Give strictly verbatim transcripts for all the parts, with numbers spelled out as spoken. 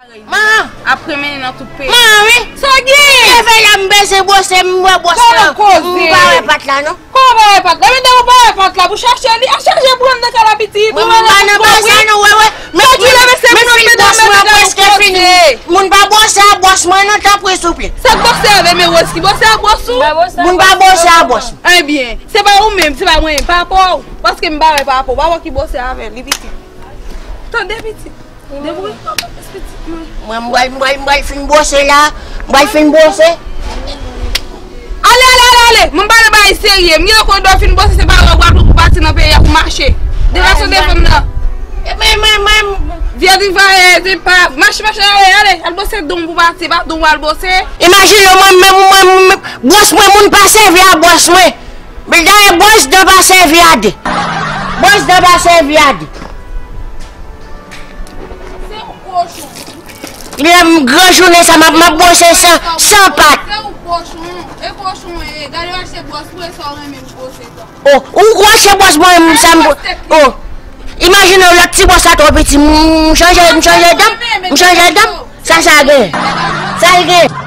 Man! Ap renmen nan tout peyi. Man, wi. Sa gen? Leve la, m bezwen bwose, m wè bwòs la. M pa wè pat la, non. Kòman pa wè pat la? Men depi w pa wè pat la, pou chache li, a chache pran nan kay la pitit. Mwen, mwen pa nan bagay sa, non, wè, wè. Men, men, men, men, bwòs mwen prèske fini. Moun pa bwose a bwòs mwen, non, tanpri, souple. Sa k bwose avè men Rose ki bwose a bwòs ou? Moun pa bwose a bwòs mwen. Ebyen, se pa ou menm, se pa mwen, papa w. Paske m pa wè papa w, papa w ki bwose avè li, pitit. Tande, pitit. Debout. Mwen, m pral, m pral, m pral fin bwose la. M pral fin bwose. Ale, ale, ale, ale. Mwen pa nan bagay serye. M gen kote w fin bwose, se pa wè w ap pati nan peyi a pou mache. Degaje w de fanm nan. Mwen, mwen, mwen. Vye di va, e, di pa. Mache, mache, ale, ale. Al bwose don pou pati, pa don w al bwose. Imajine w, mwen, mwen, mwen, mwen, bwòs mwen, moun pa sèvi a bwòs mwen. Dayè, bwòs dan pa sèvi a de. Bwòs dan pa sèvi a de. Se yon kochon. Lè m gran jounen sa, m ap, m ap bwose san, san pat. Se yon kochon. E kochon, e, gade w achte bwòs pou e sa w renmen m bwose tan. O, ou, ou achte bwòs mwen, m, sa m, o. Imajine w, lòt ti bwòs la twò piti, m, m chanje, m chanje dan, m chanje dan. Sa, sa gen. Sa l gen.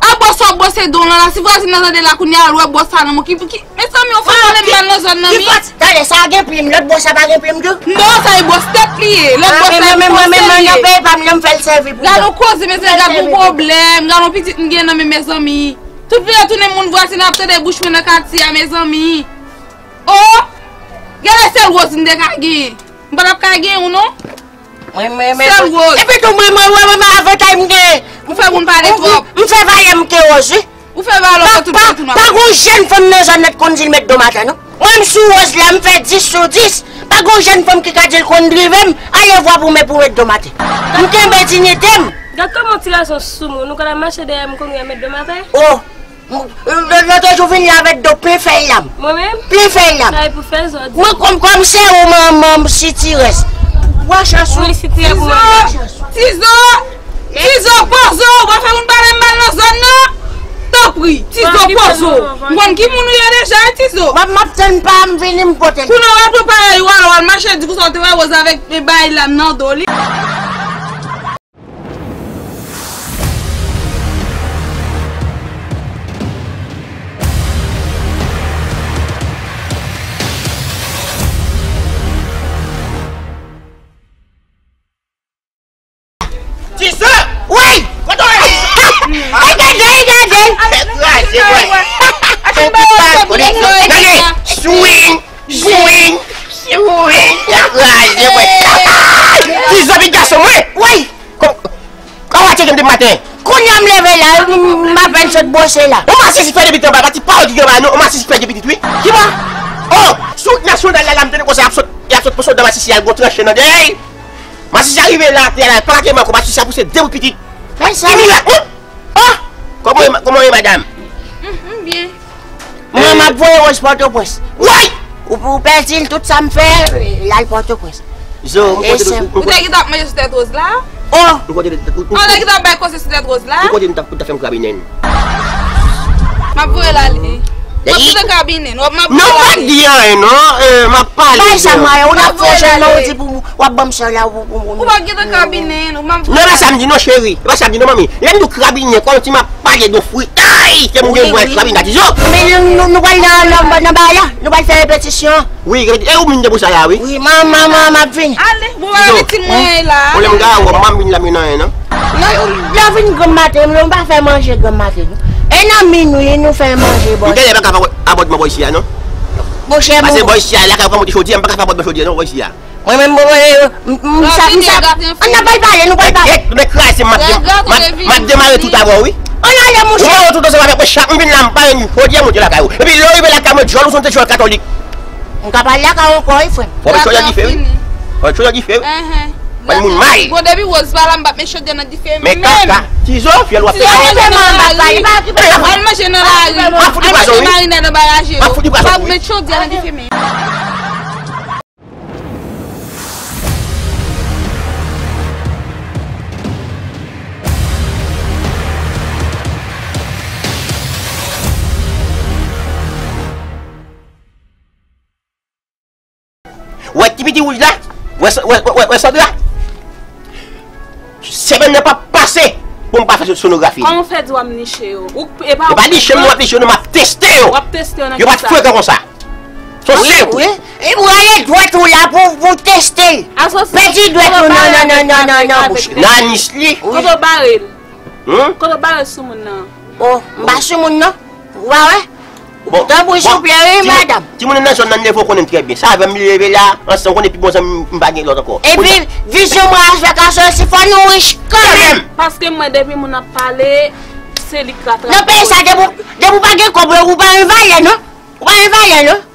A bwòs sa w bwose don lan la, si vwazin nan tande la kounye a, al wè bwòs sa nan men w ki, ki, mezanmi, w fè mwen mal nan zòn nan, wi. Tande, sa gen plim, lòt bwòs sa pa gen plim tou? Non, sa e bwòs tèt li ye. Lòt bwòs sa e bwòs tèt li ye. Mwen, mwen, mwen, mwen, nan peyi pa m, nan m fè l sèvi pou tèt. Gad yon koze, mezanmi, gad yon pwoblèm, gad yon pitit m gen nan men, mezanmi. Tout peyi a tounen moun vwazin ap tande bouch mwen nan katye a, mezanmi. O! Genlè sèl Rose m te ka genyen. M pa t ap ka genyen w non. Mwen, mwen, mwen, sèl Rose. Epi tou, mwen, mwen, mwen, mwen, avantay m genyen. Ou fè moun pale twòp. M, m, m fè valè m ke Rose, wi. Ou fè valè w fè tout moun tou nan. Pa, pa, pa gon jèn fanm nan zòn nan t konn di l met do maten, non. Mwen, m sou Rose la, m fè dis sou dis. Pa gon jèn fanm ki ka di l konn drive m. Ale vwa pou mwen pou met do maten. M kenbe diyite m. Gad kòman ti gason soumoun, ou konn ap mache dèyè m kounye a met do maten? O! M, lòt jou vin la avèk do plen fèy la. Mwen menm? Plen fèy la. Sa e pou fè zò di. Mwen kòm, kòm se ou manman m sitirès. Bwè chans ou. Wi, sitirè pou manman. Tizo! Tizo, poze w! Ou pa fè moun pale m mal nan zòn nan? Tanpri, Tizo, poze w! M konn ki moun ou ye deja, wi, Tizo. M ap, m ap tann pa m vini, m pote l. Kounye a w ap pran parèy ou, alò w al mache di konsa w te wè Rose avèk, e, bagay la nan do li. Tizo! Wi! Kote w ye? Ay, gade, gade! Kraze, bwè. Gade! Swing! Swing! Swing! Kraze, bwè. Tizo, pitit gason mwen! Wi! Kò-, kòman w tcheke m depi maten? Kounye a m leve la, m, m apèn sot bwose la. Ou masizi fè depi tan ba, pa ti pawòl ki gen ba non, ou masizi fè depi pitit, wi. Ki bò? O, sou wout nasyonal la, la m tande konsa y ap sot, y ap sot pou sot nan masizi a, gon tranche nan dèyè. Masizi a rive la, atè la, pa ka kenbe ankò, masizi a pouse de bout pitit. Ki mirak, non? O! Kòman w ye, kòman w ye, madanm? M, m byen. Mwen, m ap voye Rose Pòtoprens. Woy! Ou, ou pèdi l, tout sa m fè, l al Pòtoprens. Zo, ou konte de, ou, ou te gentan ap manje sou tèt Rose la? O! Ou konte de, ou, ou, ou te gentan ap bay konsèy sou tèt Rose la? Ou konte de, ou ta fè m krabinen. M ap voye l ale. M ap gentan krabinen. M ap voye l ale. Non, pa di anyen, non. E, m ap pale. Bay sa mwen, ou n ap fè jan non, ou di pou w ap ban m sè la, ou, ou, ou. Ou p ap gentan krabinen, ou m ap voye l ale. Non, e pa sa m di non, cheri. E pa sa m di non, manmi. Lè m di w krabinen, kòmsi m ap pale de fwi. Ay! Ke m gen vwa krabinen, Tizo. Men nou, nou, nou pral nan, nan, nan bagay la. Nou pral fè repetisyon. Wi, e ou menm te pou sa la, wi. Wi, manman, manman, m ap vini. Ale, bon, ale, ti mwen la. Pwoblèm gade, w ap vin la, men nan, non. Lè, lè w vin granm maten, nou pa fè manje granm maten, non. E nan minwi, nou fè manje, bò. M genlè pa ka fè abòtman bò isi a, non. Monchè, pase bò isi a, lakay ou pa monte chodyè, m pa ka fè abòtman chodyè, non, bò isi a. Mwen menm, bon, e, m, m, m, sa, m, sa, ann, n ap pale, nou pral pale. Gèt, gèt, men kraze, m ap de-, m ap, m ap demare tout avè w, wi. Ann ale, monchè. Ou pa wè tout ansanm avèk mwen, chak m vin la, m pa jwenn chodyè monte lakay ou. Epi lè w rive lakay mwen, djòl ou se yon djòl katolik. M ka pale lakay ou ankò, wi, frè m. Fò met chodyè nan dife, wi. Fò met chodyè nan dife, wi. Ban moun mal. Bon, depi Rose pa la, m p ap met chodyè nan dife menm. Men kaka, Tizo, fyèl w ap fè. Tizo, al manje nan lari. Al manje nan lari. M ap fout li pwazon, wi. Al fè marinad anba raje yo. M ap fout li pwazon, wi. Pa met chodyè nan dife menm. Wouj la. Wè, wè, wè, wè, wè Sandra. Semèn nan p ap pase pou m pa fè sonografi. Kòman w fè di w ap niche yo? Ou, e pa, e pa niche m, non, m ap niche yo, non, m ap teste yo. W ap teste yo nan ki sa? Yo pa t frekan konsa. Se yon senp. Wi, wi. E pou ale dwèt ou la pou, pou teste. Asosi, pèdi dwèt ou nan, nan, nan, nan, nan, nan bouch li. Nan anis li. Wi. Kote w bare l? Hmm? Kote w bare l sou moun nan? Oh, m pa sou moun nan. Ou pa wè? Bon, tanpri, bon, souple, wi, timoun, madanm. Timoun nan zòn nan, leve, w konnen trè byen. Sa avè m li leve la, ansanm, w konnen pi bon zanmi m, m pa gen lòt ankò. Epi, vizyon mwen avèk Asosi, fò nou rich kanmenm. Paske m wè depi moun ap pale, se li k ka travay. Nan peyi sa, depi, depi w pa gen kòb, ou pa gen valè, non. Ou pa gen valè, non.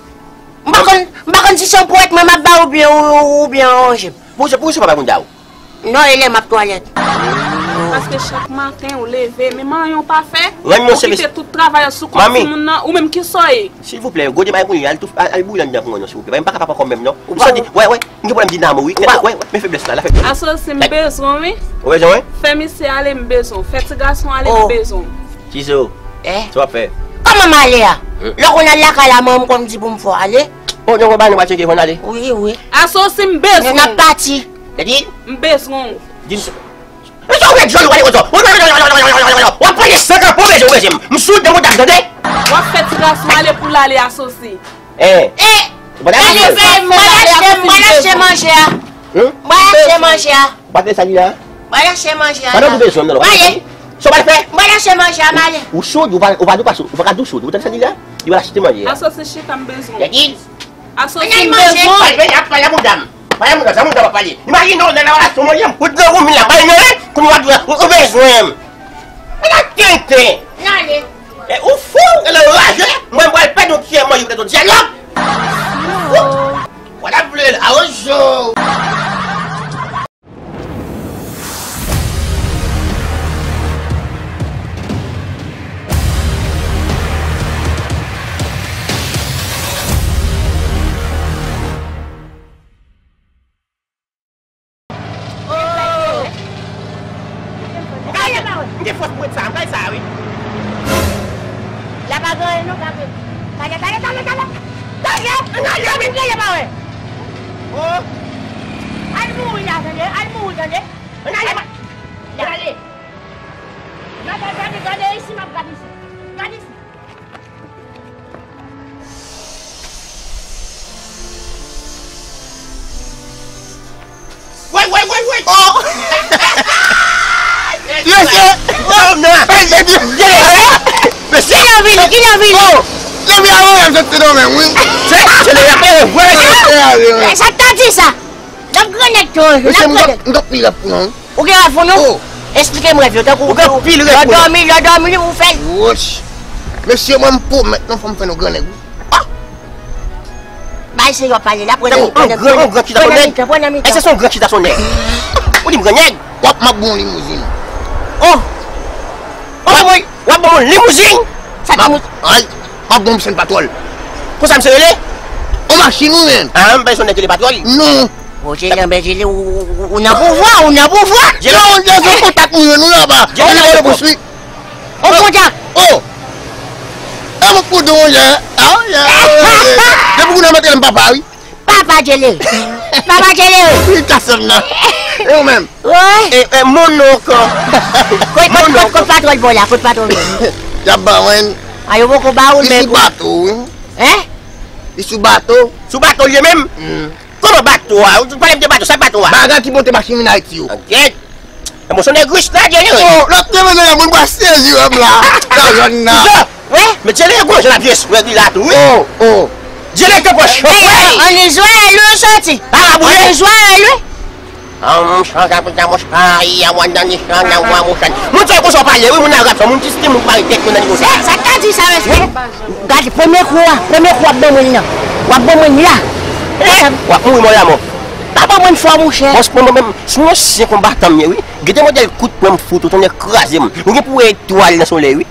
M pa konn, m pa konn si se yon pwèt mwen m ap ba oubyen, ou, oubyen yon jip. Pou se, pou se pa bay moun da ou. Non, e lè m ap twalèt. Paske chak maten ou leve, men manyen w pa fè, ou kite tout travay sou kont timoun nan, ou menm ki sa w ye? Silvouplè, gode bay pou li, al tou, al, al bouyi anndan pou mwen non, silvouplè. M pa kapab ankò menm non. M santi, wè, wè, m gen pwoblèm dinamo wi. Wè, wè, men feblès la, la feblès. Asosi, m bezwen w wi. Ou bezwen mwen? Fè misye ale, m bezwen w. Fè ti gason ale, m bezwen w. Tizo, sa w ap fè? Kòman m ale a? Lè w konn al lakay la, mwen m konn di pou m fè w ale. Oh, non, ba nou pa tcheke, fò n ale. Wi, wi. Asosi, m bezwen w. N ap pati. Gade. M bezwen w. Di m sa. E sa w fè djòl ou ale konsa? W ap pale san kanpe w bezwen, w bezwen m. M sou dan mouda m, tande? W ap fè ti gason ale pou l ale Asosi. Eh. Eh. Gade, fè m pral achte, m pral achte manje a. M pral achte manje a. Ou pa tande sa li la? M pral achte manje a. Pandan ou bezwen m nan, ou pa tande sa li? Sa w pral fè? M pral achte manje a, m ale. Ou soud, ou pa, ou pa dou pa soud, ou pa ka dou soud. Ou tande sa li la? Li pral achte manje a. Asosi chita, m bezwen w. Asosi m bezwen w. Pale, pale, pale a mouda m. Pale a mouda m, sa mouda m ap pale. Imajine w nan laborasyon mwen, m fout grangou m vin la, pale nan, kounye a w ap di w, ou bezwen m. Ala tenten. N ale. E ou fou, e nan raje, mwen m pral pèdi yon tiyè manje poutèt yon dyalòg. Ou fou. Ou t ap vle l awozo. M gen fòs pou m wè sa, m wè sa wi. La pa gen anyen non, pa gen. Talè, talè, talè, talè. Talè, talè, talè, pa wè. Oh. Al mouri la, tande, al mouri, tande. Ann ale, ann ale. Gade, gade, gade isi, m ap gade isi. Gade isi. Woy, woy, woy, woy. Oh. Mesye. Oh, non. Mesye. Ki nan vini? Ki nan vini? Oh. Lè m ya wè m soti nan men m wi. Se, se lè y ap ere vre. Sa ta di sa? N ap grannèg tou, n ap grannèg. M t ap pi rèd pou nou. Ou gen rèv pou nou? Oh. Eksplike m rèv yo, tankou ou gen anpil rèv pou nou. Lè w dòmi, lè w dòmi, ou fè l. Woch. Mesye, mwen m pwomèt nou fò m fè nou grannèg wi. Oh! Bay se yo pale la, pran nan mitan, pran nan mitan, pran nan mitan. Èske se yon gran chita sonnè? Ou di m grannèg? W ap m ap bon limouzin. Oh! Oh, boy! W ap ban mwen limouzin? Sa limouzin? Ay, m ap ban w machin patwòl. Konsa misye rele? On machin wi menm. Ah, m pa sonn nèg rele patwòl. Non. Woje nan bèjele, ou, ou, ou nan pouvwa, ou nan pouvwa. Non, Jezi, kontak nou yo, nou laba. Jezi, on kontak. Oh. E mwen kou de woje. Ah, ya. Depi kou nan mete m papa wi. Papa Djele. Papa Djele. Wi, kasèm nan. E ou menm? Wi. E, e, mon oncle. Kot, kot, kot, kot patwòl pa w la, kot patwòl pa w la. Y ap ba mwen. A, yo poko ba ou l, men. Li sou bato, wi. Hein? Li sou bato. Sou bato l ye menm? Hmm. Kòman bato a? Ou pale m de bato, sa bato a? Bagay ki monte machin vin Ayiti yo. Ok. Mwen se nèg rich la, Djele. Oh, lòt te vle moun pa sezi wè m la. Nan zòn nan. Wi. Men Djele gwo jan la pyès, wè li la tou, wi. Oh, oh. Djele te pran chofè. An Izrayèl ou soti? Arab ou ye? An Izrayèl wi. An chan ka pita mouch ay a wan nan ni chan nan wan mouchan. Moun sa yo konsa pale, wi, moun Arab sa, moun ki site moun pare tèt yo nan nivo sa. Sa ta di sa, mesye? Gade, premye kou a, premye kou w ap ban mwen la. W ap ban mwen la. Eh, w ap mouri mò la mò. Pa ban mwen fò, monchè. Mwen, mwen, mwen, se yon ansyen konbatan m ye, wi. Gade modèl kout pwen m fout ou, tonnè kraze m. Ou gen pou wè etwal nan solèy, wi.